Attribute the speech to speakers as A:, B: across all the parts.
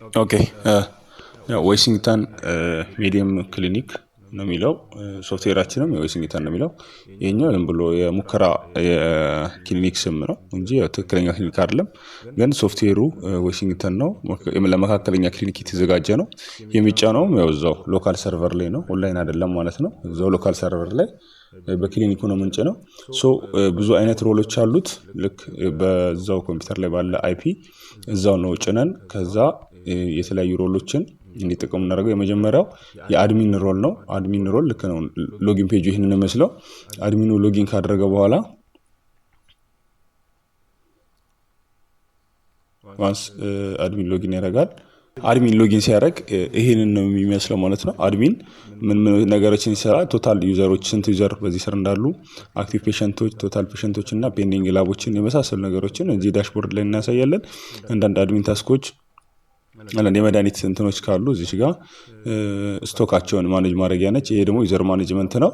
A: Okay፣ ዋሽንግተን ሜዲየም ክሊኒክ ነው የሚለው፣ ሶፍትዌራችንም የዋሽንግተን ነው የሚለው። ይሄኛው ዝም ብሎ የሙከራ የክሊኒክ ስም ነው እንጂ ትክክለኛ ክሊኒክ አይደለም። ግን ሶፍትዌሩ ዋሽንግተን ነው፣ ለመካከለኛ ክሊኒክ የተዘጋጀ ነው። የሚጫነውም ያው እዛው local server ላይ ነው፣ ኦንላይን አይደለም ማለት ነው። እዛው local server ላይ በክሊኒኩ ነው ምንጭነው። So ብዙ አይነት role ኦች አሉት። ልክ በዛው ኮምፒውተር ላይ ባለ IP እዛው ነው ጭነን ከዛ የተለያዩ role ኦችን እንዲጠቀሙ እናደርገው። የመጀመሪያው የ admin role ነው። Admin role ልክ ነው login page ኡ ይህንን ይመስለው። Admin ኑ login ካደረገ በኋላ፣ once admin login ያደርጋል። Admin login ሲያደርግ ይሄንን ነው የሚመስለው ማለት ነው። Admin ምን ምን ነገሮችን ይሰራል? Total user ኦች፣ ስንት user በዚህ ስር እንዳሉ፣ active patient ኦች፣ total patient ኦች እና pending lab ኦችን የመሳሰሉ ነገሮችን እዚህ dashboard ላይ እናሳያለን። አንዳንድ admin task ኦች፣ አንዳንድ የመድኃኒት እንትኖች ካሉ እዚች ጋር stock ኣቸውን manage ማድረጊያ ነች። ይሄ ደግሞ user management ነው።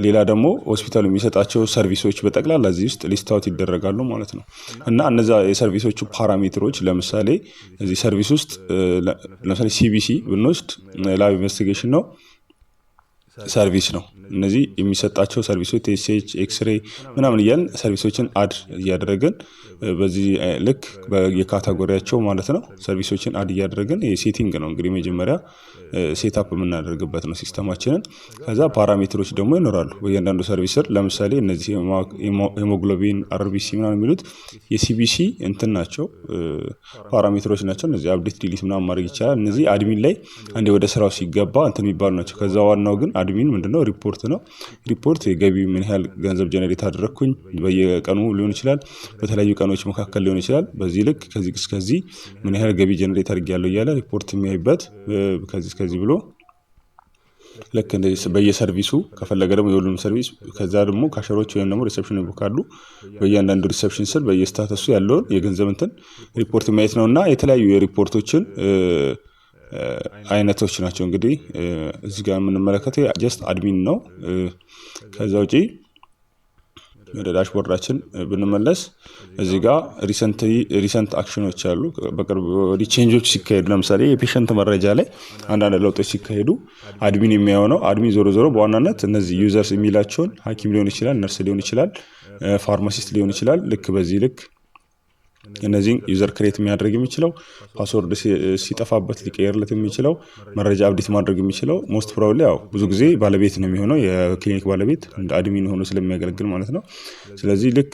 A: ሌላ ደግሞ ሆስፒታሉ የሚሰጣቸው service ኦች በጠቅላላ እዚህ ውስጥ list out ይደረጋሉ ማለት ነው። እና እነዛ የ service ኦቹ parameter ኦች፣ ለምሳሌ እዚህ service ውስጥ ለምሳሌ CBC ብንወስድ lab investigation ነው፣ service ነው። እነዚህ የሚሰጣቸው service ኦች TSH፣ X-ray ምናምን እያልን service ኦችን add እያደረግን በዚህ ልክ የ category ያቸው ማለት ነው service ኦችን add እያደረግን setting ነው እንግዲህ መጀመሪያ setup የምናደርግበት ነው system ኣችንን። ከዛ parameter ኦች ደግሞ ይኖራሉ በእያንዳንዱ service ስር። ለምሳሌ እነዚህ ሄሞግሎቢን፣ RBC ምናምን የሚሉት የ CBC እንትን ናቸው፣ parameter ኦች ናቸው። እነዚህ update፣ delete ምናምን ማድረግ ይቻላል። እነዚህ admin ላይ አንዴ ወደ ስራው ሲገባ እንትን የሚባሉ ናቸው። ከዛ ዋናው ግን admin ምንድነው? ሪፖርት ነው። ሪፖርት የገቢ፣ ምን ያህል ገንዘብ generate አደረግኩኝ፣ በየቀኑ ሊሆን ይችላል፣ በተለያዩ ቀኖች መካከል ሊሆን ይችላል። በዚህ ልክ ከዚህ እስከዚህ ምን ያህል ገቢ generate አድርጌያለሁ እያለ ሪፖርት የሚያይበት፣ ከዚህ እስከዚህ ብሎ ልክ እንደዚህ በየ service ኡ ከፈለገ ደግሞ የሁሉም service፣ ከዛ ደግሞ cashier ኦች ወይም ደግሞ reception ካሉ በእያንዳንዱ reception ስር በየ status ኡ ያለውን የገንዘብ እንትን ሪፖርት ማየት ነው። እና የተለያዩ የሪፖርቶችን አይነቶች ናቸው እንግዲህ እዚህ ጋር የምንመለከተው፣ just admin ነው። ከዛ ውጪ ወደ dashboard ኣችን ብንመለስ እዚህ ጋር recent action ኦች አሉ። በቅርብ ወዲህ change ኦች ሲካሄዱ፣ ለምሳሌ የ patient መረጃ ላይ አንዳንድ ለውጦች ሲካሄዱ admin የሚያየው ነው። Admin ዞሮ ዞሮ በዋናነት እነዚህ users የሚላቸውን ሐኪም ሊሆን ይችላል፣ ነርስ ሊሆን ይችላል፣ pharmacist ሊሆን ይችላል። ልክ በዚህ ልክ እነዚህን user create የሚያደርግ የሚችለው፣ password ሲጠፋበት ሊቀየርለት የሚችለው፣ መረጃ update ማድረግ የሚችለው most probably ያው ብዙ ጊዜ ባለቤት ነው የሚሆነው፣ የክሊኒክ ባለቤት እንደ admin ሆኖ ስለሚያገለግል ማለት ነው። ስለዚህ ልክ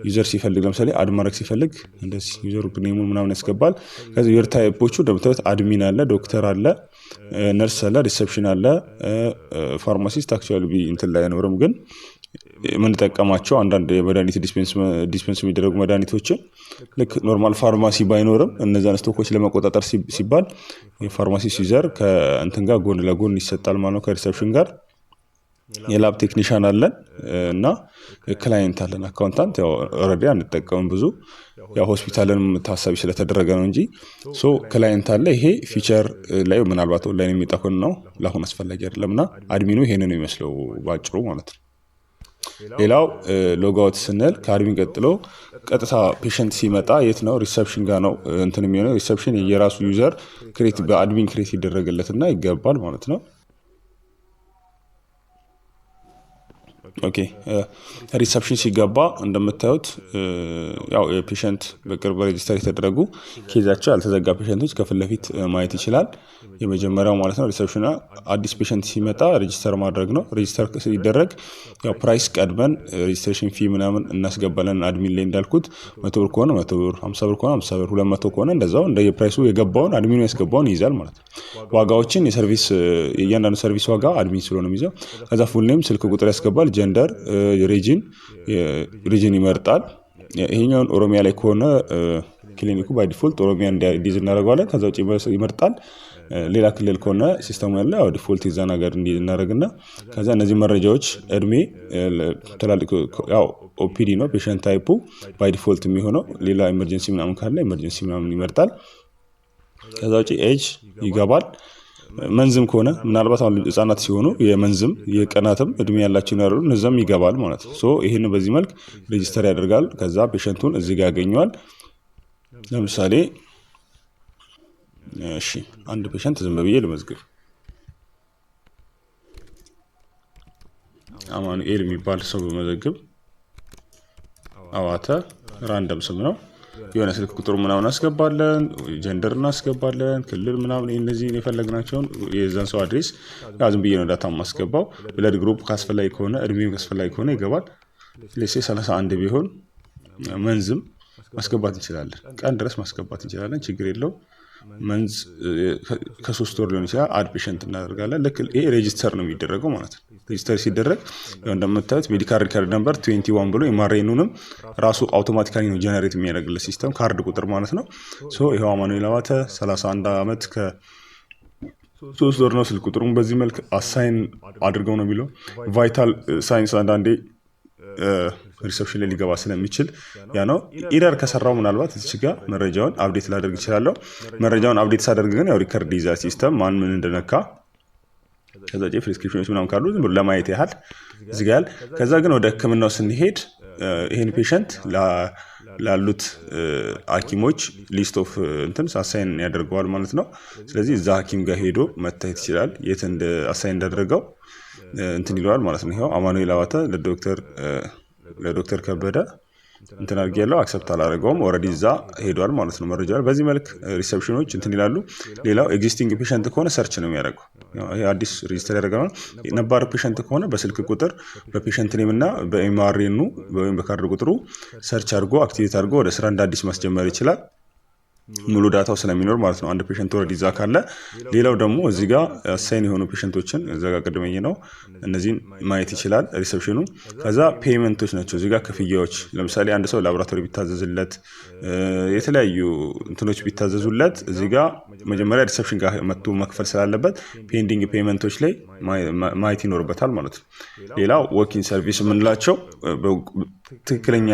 A: user ሲፈልግ፣ ለምሳሌ add ማድረግ ሲፈልግ እንደዚህ user name ኡን ምናምን ያስገባል። ከዚህ user type ኦቹ እንደምታዩት admin አለ፣ ዶክተር አለ፣ ነርስ አለ፣ reception አለ፣ pharmacist actually እንትን ላይ አይኖርም፣ ግን የምንጠቀማቸው አንዳንድ የመድኃኒት dispense የሚደረጉ መድኃኒቶችን ልክ normal ፋርማሲ ባይኖርም እነዛን stock ኦች ለመቆጣጠር ሲባል የ pharmacist user ከእንትን ጋር ጎን ለጎን ይሰጣል ማለት ነው ከ reception ጋር። የ lab technician አለን እና client አለን። Accountant ያው already አንጠቀምም ብዙ፣ ያው ሆስፒታልንም ታሳቢ ስለተደረገ ነው እንጂ። So client አለ። ይሄ future ላይ ምናልባት ኦንላይን የሚጠቅም ነው፣ ለአሁን አስፈላጊ አይደለም። እና admin ኑ ይሄንን ነው የሚመስለው ባጭሩ ማለት ነው። ሌላው logout ስንል ከ admin ቀጥሎ ቀጥታ patient ሲመጣ የት ነው? Reception ጋር ነው እንትን የሚሆነው። Reception የራሱ user create በ admin create ይደረግለትና ይገባል ማለት ነው። Okay፣ reception ሲገባ እንደምታዩት ያው የ patient በቅርብ register የተደረጉ case ኣቸው ያልተዘጋ patient ኦች ከፊት ለፊት ማየት ይችላል። የመጀመሪያው ማለት ነው reception አዲስ patient ሲመጣ register ማድረግ ነው። Register ሲደረግ ያው price ቀድመን registration fee ምናምን እናስገባለን። Admin ላይ እንዳልኩት 100 ብር ከሆነ 100 ብር፣ 50 ብር ከሆነ 50 ብር፣ 200 ከሆነ እንደዛው እንደየ price ኡ የገባውን admin ኑ ያስገባውን ይይዛል ማለት ነው። ዋጋዎችን የ service የእያንዳንዱ service ዋጋ admin ስለሆነ የሚይዘው። ከዛ full name፣ ስልክ ቁጥር ያስገባል። Gender፣ region ይመርጣል። ይሄኛውን ኦሮሚያ ላይ ከሆነ ክሊኒኩ by default ኦሮሚያ እንዲይዝ እናደርገዋለን። ከዛ ውጭ ይመርጣል። ሌላ ክልል ከሆነ system ኡ ያለ ያው default የዛን ሀገር እንዲይዝ እናደርግና ከዛ እነዚህ መረጃዎች እድሜ፣ ትላልቅ ያው OPD ነው patient type ኡ by default የሚሆነው። ሌላ emergency ምናምን ካለ emergency ምናምን ይመርጣል። ከዛ ውጭ ኤጅ ይገባል። Month ም ከሆነ ምናልባት አሁን ህጻናት ሲሆኑ የ month ም የቀናትም እድሜ ያላቸው ይኖራሉ፣ እነዛም ይገባል ማለት ነው። So ይህን በዚህ መልክ register ያደርጋል። ከዛ patient ኡን እዚህ ጋር ያገኘዋል። ለምሳሌ እሺ አንድ patient ዝም ብዬ ልመዝግብ። አማኑኤል የሚባል ሰው በመዘግብ አዋተ random ስም ነው። የሆነ ስልክ ቁጥሩ ምናምን እናስገባለን፣ gender እናስገባለን፣ ክልል ምናምን እነዚህን የፈለግናቸውን የዛን ሰው address ያው ዝም ብዬ ነው data የማስገባው። Blood group ካስፈላጊ ከሆነ፣ እድሜው ካስፈላጊ ከሆነ ይገባል። Let's say 31 ቢሆን month ም ማስገባት እንችላለን። ቀን ድረስ ማስገባት እንችላለን። ችግር የለውም። Month ከ3 ወር ሊሆን ይችላል። Add patient እናደርጋለን። ልክ ይሄ register ነው የሚደረገው ማለት ነው። Register ሲደረግ ያው እንደምታዩት medical record number 21 ብሎ MRN ኑንም ራሱ automatically ነው generate የሚያደርግለት system፣ ካርድ ቁጥር ማለት ነው። So ይኸው አማኑኤል አባተ 31 ዓመት ከ3 ወር ነው። ስልክ ቁጥሩን በዚህ መልክ assign አድርገው ነው የሚለው። Vital signs አንዳንዴ reception ላይ ሊገባ ስለሚችል ያ ነው። Error ከሰራው ምናልባት እዚች ጋ መረጃውን update ላደርግ እችላለሁ። መረጃውን update ሳደርግ ግን ያው record ይዛል system ማን ምን እንደነካ። ከዛ ውጪ prescription ኖች ምናምን ካሉ ዝም ብሎ ለማየት ያህል እዚህ ጋ ያህል። ከዛ ግን ወደ ሕክምናው ስንሄድ ይህን patient ላሉት ሐኪሞች list of እንትን assign ያደርገዋል ማለት ነው። ስለዚህ እዛ ሐኪም ጋር ሄዶ መታየት ይችላል። የት እንደ assign እንዳደረገው እንትን ይለዋል ማለት ነው። ይኸው አማኑኤል አባተ ለዶክተር ከበደ እንትን አድርጌ ያለው accept አላደረገውም። Already እዛ ሄዷል ማለት ነው መረጃ። በዚህ መልክ reception ኖች እንትን ይላሉ። ሌላው existing patient ከሆነ search ነው የሚያደርገው። ይሄ አዲስ register ያደረገው ነው። ነባር patient ከሆነ በስልክ ቁጥር፣ በ patient name እና በ MRN ኑ ወይም በካርድ ቁጥሩ search አድርጎ activate አድርጎ ወደ ስራ እንደ አዲስ ማስጀመር ይችላል። ሙሉ data ው ስለሚኖር ማለት ነው። አንድ patient already እዛ ካለ። ሌላው ደግሞ እዚህ ጋር assign የሆኑ patient ኦችን እዛ ጋር ቅድመኝ ነው እነዚህን ማየት ይችላል reception ኑ። ከዛ payment ኦች ናቸው እዚህ ጋር ክፍያዎች። ለምሳሌ አንድ ሰው ላቦራቶሪ ቢታዘዝለት፣ የተለያዩ እንትኖች ቢታዘዙለት እዚህ ጋር መጀመሪያ reception ጋር መጥቶ መክፈል ስላለበት pending payment ኦች ላይ ማየት ይኖርበታል ማለት ነው። ሌላው walk-in service የምንላቸው ትክክለኛ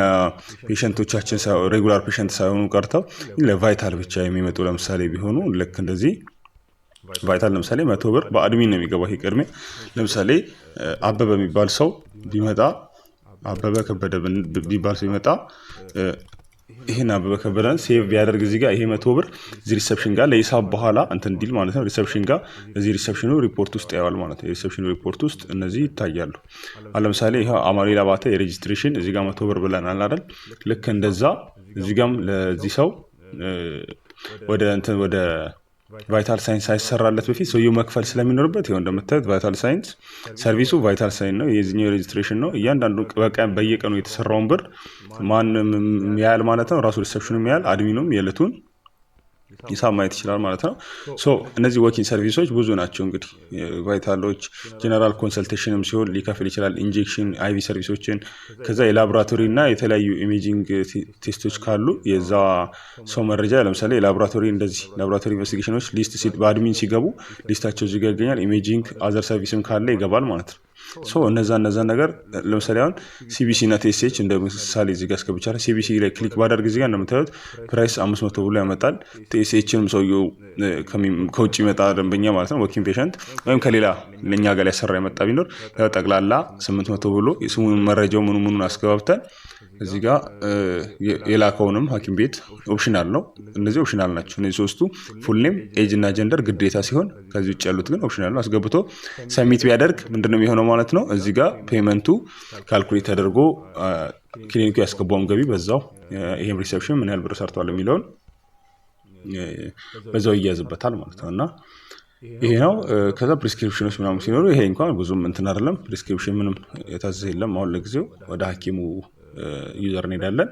A: patient ኦቻችን regular patient ሳይሆኑ ቀርተው ለ vital ብቻ የሚመጡ ለምሳሌ ቢሆኑ፣ ልክ እንደዚህ vital ለምሳሌ 100 ብር በ admin ነው የሚገባው። ይሄ ቅድሜ ለምሳሌ አበበ የሚባል ሰው ቢመጣ፣ አበበ ከበደ ቢባል ሰው ቢመጣ፣ ይህን አበበ ከበደን save ቢያደርግ እዚህ ጋር ይሄ 100 ብር እዚህ reception ጋር ለሂሳብ በኋላ እንትን እንዲል ማለት ነው። Reception ጋር እዚህ reception ኑ ሪፖርት ውስጥ ያዋል ማለት ነው። የ reception ኑ ሪፖርት ውስጥ እነዚህ ይታያሉ። አሁን ለምሳሌ ይሄ አማኑኤል አባተ የ registration እዚህ ጋር 100 ብር ብለናል አይደል? ልክ እንደዛ እዚህ ጋም ለዚህ ሰው ወደ እንትን ወደ vital signs ሳይሰራለት በፊት ሰውየው መክፈል ስለሚኖርበት ይኸው እንደምታዩት vital signs service ኡ vital sign ነው። የዚህኛው የ registration ነው። እያንዳንዱ በቀን በየቀኑ የተሰራውን ብር ማንም ያያል ማለት ነው። ራሱ reception ኑ ያያል፣ admin ኑም የዕለቱን ሂሳብ ማየት ይችላል ማለት ነው። So እነዚህ walk-in service ኦች ብዙ ናቸው። እንግዲህ vital ኦች፣ general consultation ም ሲሆን ሊከፍል ይችላል። Injection፣ IV service ኦችን፣ ከዛ የላቦራቶሪ እና የተለያዩ imaging test ኦች ካሉ የዛ ሰው መረጃ፣ ለምሳሌ የላቦራቶሪ እንደዚህ laboratory investigation ኖች list በ admin ሲገቡ list ኣቸው እዚህ ጋር ይገኛል። Imaging other service ም ካለ ይገባል ማለት ነው። So እነዛ ነገር ለምሳሌ አሁን CBC እና TSH እንደ ምሳሌ እዚህ ጋር አስገብቻለሁ። CBC ላይ click ባደርግ እዚህ ጋር እንደምታዩት price 500 ብሎ ያመጣል። TSH ንም ሰውየው ከውጭ ይመጣ ደንበኛ ማለት ነው፣ walk-in patient ወይም ከሌላ ለእኛ ጋር ሊያሰራ የመጣ ቢኖር ያው ጠቅላላ 800 ብሎ የስሙን መረጃው ምኑ ምኑን አስገባብተን እዚህ ጋር የላከውንም ሐኪም ቤት optional ነው። እነዚህ optional ናቸው። እነዚህ ሶስቱ full name፣ age እና gender ግዴታ ሲሆን ከዚህ ውጭ ያሉት ግን optional ነው። አስገብቶ submit ቢያደርግ ምንድነው የሚሆነው ማለት ነው? እዚህ ጋር payment ኡ calculate ተደርጎ ክሊኒኩ ያስገባውን ገቢ በዛው ይሄም reception ምን ያህል ብር ሰርቷል የሚለውን በዛው ይያዝበታል ማለት ነው። እና ይሄ ነው። ከዛ prescription ኖች ምናምን ሲኖሩ ይሄ እንኳን ብዙም እንትን አይደለም። Prescription ምንም የታዘዘ የለም። አሁን ለጊዜው ወደ ሐኪሙ user እንሄዳለን።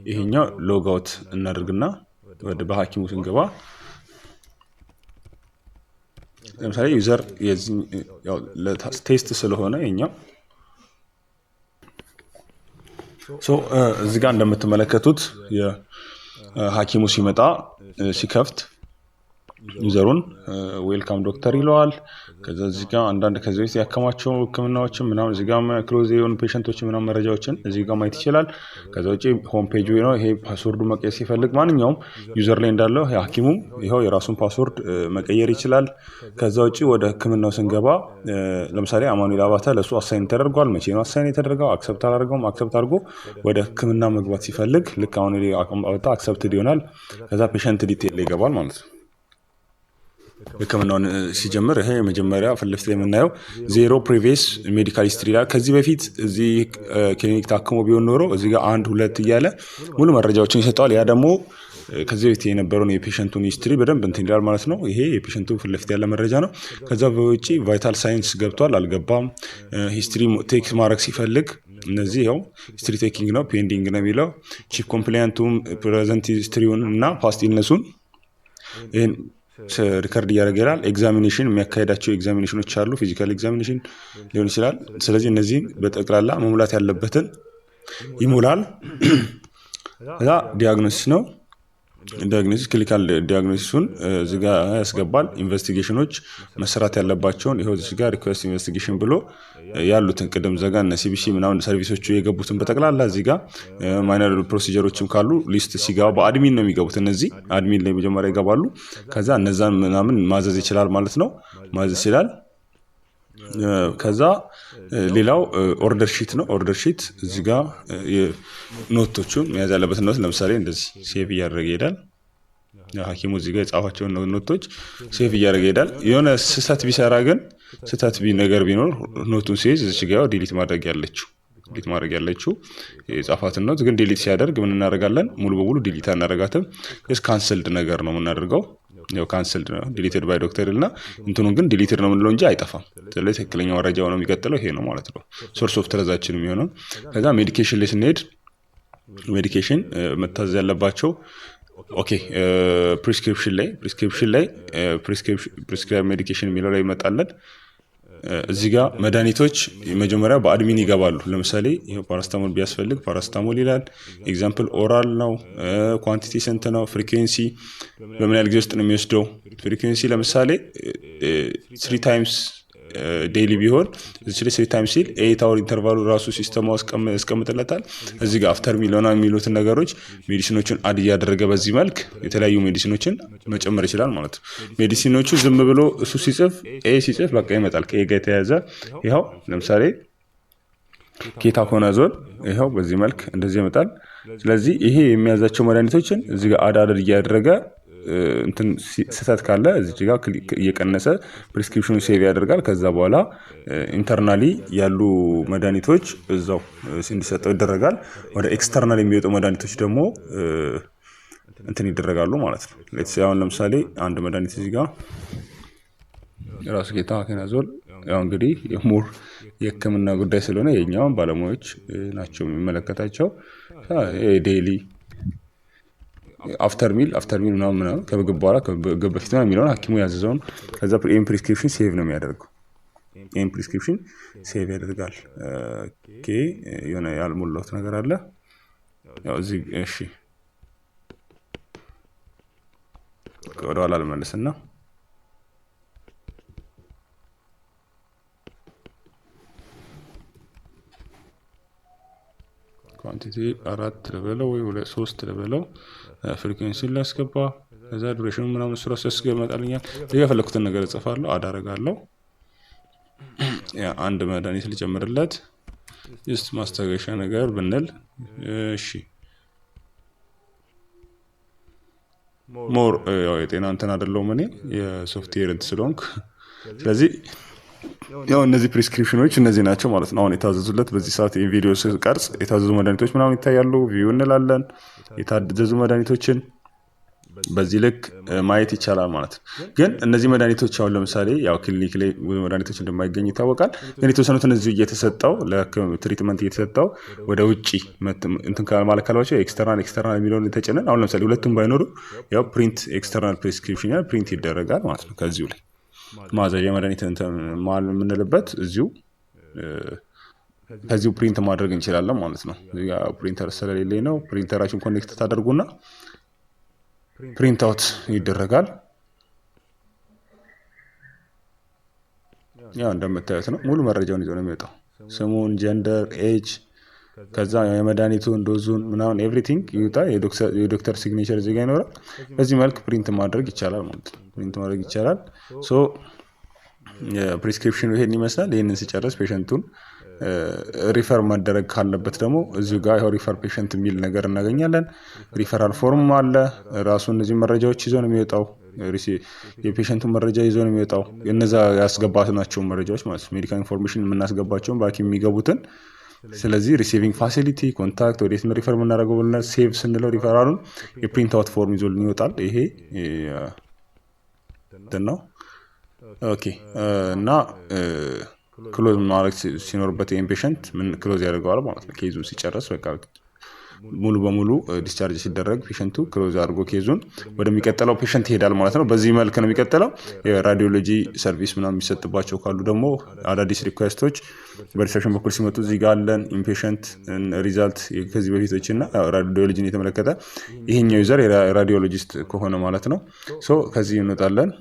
A: ይሄኛው logout እናደርግና ወደ በሐኪሙ ስንገባ ለምሳሌ user test ስለሆነ ይሄኛው። So እዚህ ጋር እንደምትመለከቱት የሐኪሙ ሲመጣ ሲከፍት user ኡን welcome doctor ይለዋል። ከዛ እዚህ ጋር አንዳንድ ከዚህ በፊት ያከማቸው ሕክምናዎችን ምናምን እዚህ ጋር close የሆኑ patient ኦችን ምናምን መረጃዎችን እዚህ ጋር ማየት ይችላል። ከዛ ውጭ home page ነው ይሄ። Password ኡ መቀየር ሲፈልግ ማንኛውም user ላይ እንዳለው ሐኪሙም ይኸው የራሱን password መቀየር ይችላል። ከዛ ውጭ ወደ ሕክምናው ስንገባ ለምሳሌ አማኑኤል አባተ ለእሱ assign ተደርጓል። መቼ ነው assign የተደረገው? Accept አላደርገውም። Accept አድርጎ ወደ ሕክምና መግባት ሲፈልግ ልክ አማኑኤል አባተ accepted ይሆናል። ከዛ patient detail ላይ ይገባል ማለት ነው። ህክምናውን ሲጀምር ይሄ የመጀመሪያ ፊት ለፊት ላይ የምናየው zero previous medical history ይላል። ከዚህ በፊት እዚህ ክሊኒክ ታክሞ ቢሆን ኖሮ እዚህ ጋር አንድ ሁለት እያለ ሙሉ መረጃዎችን ይሰጠዋል። ያ ደግሞ ከዚህ በፊት የነበረውን የ patient ኡን history በደንብ እንትን ይላል ማለት ነው። ይሄ የ patient ኡ ፊት ለፊት ያለ መረጃ ነው። ከዛ በውጪ vital signs ገብቷል አልገባም፣ history take ማድረግ ሲፈልግ እነዚህ ያው history taking ነው፣ pending ነው የሚለው፣ chief complaint ኡም present history ውን እና past illness ኡን ይህን record እያደረገ ይላል። Examination የሚያካሄዳቸው examination ኖች አሉ። Physical examination ሊሆን ይችላል። ስለዚህ እነዚህን በጠቅላላ መሙላት ያለበትን ይሞላል። ከዛ diagnosis ነው። Diagnosis clinical diagnosis ኡን እዚህ ጋር ያስገባል። Investigation ኖች መሰራት ያለባቸውን ይኸው እዚህ ጋር request investigation ብሎ ያሉትን ቅድም ዘጋ እነ CBC ምናምን service ኦቹ የገቡትን በጠቅላላ እዚህ ጋር፣ minor procedure ኦችም ካሉ list ሲገባ በ admin ነው የሚገቡት። እነዚህ admin ላይ መጀመሪያ ይገባሉ። ከዛ እነዛን ምናምን ማዘዝ ይችላል ማለት ነው። ማዘዝ ይችላል። ከዛ ሌላው order sheet ነው። Order sheet እዚህ ጋር note ኦቹን መያዝ ያለበት note ለምሳሌ እንደዚህ save እያደረገ ይሄዳል። ሐኪሙ እዚህ ጋር የጻፋቸውን note ኦች save እያደረገ ይሄዳል። የሆነ ስህተት ቢሰራ ግን፣ ስህተት ነገር ቢኖር note ኡን ሲይዝ እዚህ ጋር delete ማድረግ ያለችው የጻፋትን note ግን delete ሲያደርግ ምን እናደርጋለን? ሙሉ በሙሉ delete አናደርጋትም። ስ cancelled ነገር ነው የምናደርገው። ያው cancelled ነው፣ deleted by doctor እና እንትኑን ግን deleted ነው የምንለው እንጂ አይጠፋም። ስለዚህ ትክክለኛ መረጃው ነው የሚቀጥለው ይሄ ነው ማለት ነው። Source of truth ኣችን የሚሆነው። ከዛ medication ላይ ስንሄድ medication መታዘዝ ያለባቸው፣ okay፣ prescription ላይ prescribe medication የሚለው ላይ ይመጣለን። እዚህ ጋር መድኃኒቶች መጀመሪያ በ admin ይገባሉ። ለምሳሌ ፓራስታሞል ቢያስፈልግ ፓራስታሞል ይላል። Example oral ነው። Quantity ስንት ነው? Frequency በምን ያህል ጊዜ ውስጥ ነው የሚወስደው? Frequency ለምሳሌ three times daily ቢሆን እዚህ ላይ three times ሲል 8 hour interval ኡ ራሱ system ኡ ያስቀምጥለታል። እዚህ ጋር after meal ሆና የሚሉትን ነገሮች medicine ኖችን add እያደረገ በዚህ መልክ የተለያዩ medicine ኖችን መጨመር ይችላል ማለት ነው። Medicine ኖቹ ዝም ብሎ እሱ ሲጽፍ፣ A ሲጽፍ በቃ ይመጣል። ከ A ጋር የተያያዘ ይኸው ለምሳሌ ketoconazole ይኸው በዚህ መልክ እንደዚህ ይመጣል። ስለዚህ ይሄ የሚያዛቸው መድኃኒቶችን እዚህ ጋር add add እያደረገ እንትን ስህተት ካለ እዚች ጋር እየቀነሰ prescription ኑ save ያደርጋል። ከዛ በኋላ internally ያሉ መድኃኒቶች እዛው እንዲሰጠው ይደረጋል። ወደ external የሚወጡ መድኃኒቶች ደግሞ እንትን ይደረጋሉ ማለት ነው። Let's አሁን ለምሳሌ አንድ መድኃኒት እዚህ ጋር ራሱ ketoconazole፣ ያው እንግዲህ የ more የሕክምና ጉዳይ ስለሆነ የኛውን ባለሙያዎች ናቸው የሚመለከታቸው። Daily after meal ምናምን ምናምን፣ ከምግብ በኋላ፣ ከምግብ በፊት ምናምን የሚለውን ሐኪሙ ያዘዘውን፣ ከዛ ይህን prescription save ነው የሚያደርገው። ይህን prescription save ያደርጋል። Okay፣ የሆነ ያልሞላሁት ነገር አለ። ያው እዚህ፣ እሺ፣ ወደኋላ ልመልስና quantity አራት ልበለው ወይ ሁለት ሶስት ልበለው፣ frequency ላስገባ፣ ከዛ duration ኑ ምናምን እሱ ራሱ ያስገመጣልኛል። የፈለኩትን ነገር እጽፋለሁ፣ አዳረጋለሁ። አንድ መድኃኒት ልጨምርለት፣ just ማስታገሻ ነገር ብንል፣ እሺ፣ more ያው የጤና እንትን አይደለሁም እኔ፣ የሶፍትዌር እንትን ስለሆንኩ። ስለዚህ ያው እነዚህ prescription ኖች እነዚህ ናቸው ማለት ነው። አሁን የታዘዙለት በዚህ ሰዓት ቪዲዮ ስቀርጽ የታዘዙ መድኃኒቶች ምናምን ይታያሉ። View እንላለን። የታዘዙ መድኃኒቶችን በዚህ ልክ ማየት ይቻላል ማለት ነው። ግን እነዚህ መድኃኒቶች አሁን ለምሳሌ ያው ክሊኒክ ላይ ብዙ መድኃኒቶች እንደማይገኝ ይታወቃል። ግን የተወሰኑትን እዚሁ እየተሰጠው ለ treatment እየተሰጠው ወደ ውጭ እንትን ማለት ካለባቸው external የሚለውን ተጭነን አሁን ለምሳሌ ሁለቱም ባይኖሩ ያው print external prescription print ይደረጋል ማለት ነው። ከዚሁ ላይ ማዘዣ መድኃኒት የምንልበት እዚሁ ከዚሁ print ማድረግ እንችላለን ማለት ነው። ፕሪንተር ስለሌለኝ ነው። Printer ኣችን connect ታደርጉና print out ይደረጋል። ያው እንደምታዩት ነው። ሙሉ መረጃውን ይዞ ነው የሚወጣው። ስሙን፣ gender፣ age፣ ከዛ የመድኃኒቱን dose ኡን ምናምን everything ይወጣ። የዶክተር signature እዚህ ጋር ይኖራል። በዚህ መልክ print ማድረግ ይቻላል ማለት ነው። Print ማድረግ ይቻላል። So prescription ኑ ይሄን ይመስላል። ይህንን ሲጨርስ patient ኡን refer መደረግ ካለበት ደግሞ እዚሁ ጋር ይኸው refer patient የሚል ነገር እናገኛለን። Referral form አለ። ራሱ እነዚህ መረጃዎች ይዞ ነው የሚወጣው። የ patient ኡን መረጃ ይዞ ነው የሚወጣው። እነዛ ያስገባናቸውን መረጃዎች ማለት ነው። Medical information የምናስገባቸውን በሐኪም የሚገቡትን። ስለዚህ receiving facility፣ contact፣ ወዴት ነው refer የምናደርገው ብለን save ስንለው referral ኡን የ print out form ይዞልን ይወጣል። ይሄ እንትን ነው። Okay፣ እና close ማድረግ ሲኖርበት ይህን patient ምን close ያደርገዋል ማለት ነው። Case ኡን ሲጨርስ፣ በቃ ሙሉ በሙሉ discharge ሲደረግ patient ኡ close አድርጎ case ኡን ወደሚቀጥለው patient ይሄዳል ማለት ነው። በዚህ መልክ ነው የሚቀጥለው። የ radiology service ምናምን የሚሰጥባቸው ካሉ ደግሞ አዳዲስ request ኦች በ reception በኩል ሲመጡ እዚህ ጋር አለን። Inpatient result ከዚህ በፊቶች እና radiology ን የተመለከተ ይሄኛው user የ radiologist ከሆነ ማለት ነው። So ከዚህ እንወጣለን።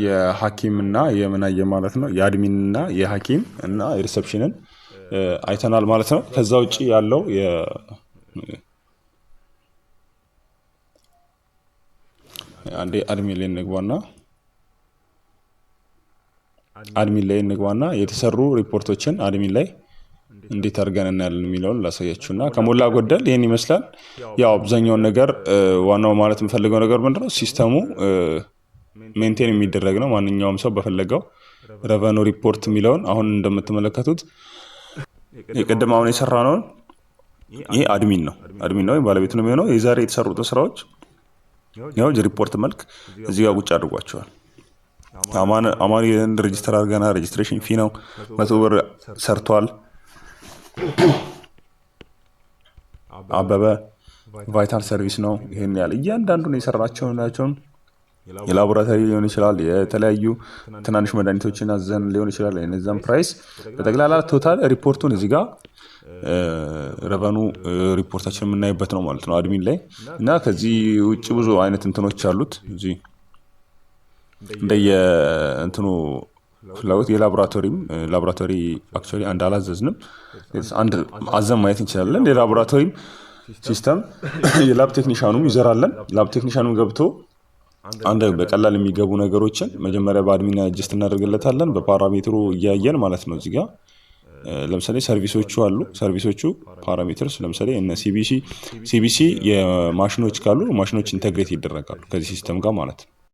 A: የሐኪምና የምናየ ማለት ነው። የ admin ና የሐኪም እና የ reception ን አይተናል ማለት ነው። ከዛ ውጭ ያለው አንዴ admin ላይ እንግባና የተሰሩ ሪፖርቶችን admin ላይ እንዴት አድርገን እናያለን የሚለውን ላሳያችሁ እና ከሞላ ጎደል ይህን ይመስላል። ያው አብዛኛውን ነገር ዋናው ማለት የምፈልገው ነገር ምንድነው? System ኡ maintain የሚደረግ ነው። ማንኛውም ሰው በፈለገው revenue report የሚለውን አሁን እንደምትመለከቱት የቅድም አሁን የሰራነውን ይሄ admin ነው፣ admin ነው ወይም ባለቤቱ ነው የሚሆነው። የዛሬ የተሰሩትን ስራዎች ያው ሪፖርት መልክ እዚህ ጋር ቁጭ አድርጓቸዋል። አማን register አድርገናል። Registration fee ነው፣ 100 ብር ሰርቷል። አበበ vital service ነው። ይህን ያህል እያንዳንዱን የሰራቸውን ናቸውን የላቦራቶሪ ሊሆን ይችላል፣ የተለያዩ ትናንሽ መድኃኒቶችን አዘን ሊሆን ይችላል። የነዛን price በጠቅላላ total ሪፖርቱን እዚህ ጋር revenue ሪፖርታችን የምናይበት ነው ማለት ነው admin ላይ። እና ከዚህ ውጭ ብዙ አይነት እንትኖች አሉት። እዚህ እንደየ እንትኑ ፍላጎት የላቦራቶሪም ላቦራቶሪ actually አንድ አላዘዝንም፣ አንድ አዘን ማየት እንችላለን። የላቦራቶሪም system የ lab technician ኑም ይዘራለን። Lab technician ኑ ገብቶ አንድ በቀላል የሚገቡ ነገሮችን መጀመሪያ በ admin adjust እናደርግለታለን በ parameter ኡ እያየን ማለት ነው። እዚህ ጋር ለምሳሌ service ኦቹ አሉ። Service ኦቹ parameters ለምሳሌ እነ CBC፣ CBC የማሽኖች ካሉ ማሽኖች integrate ይደረጋሉ ከዚህ system ጋር ማለት ነው።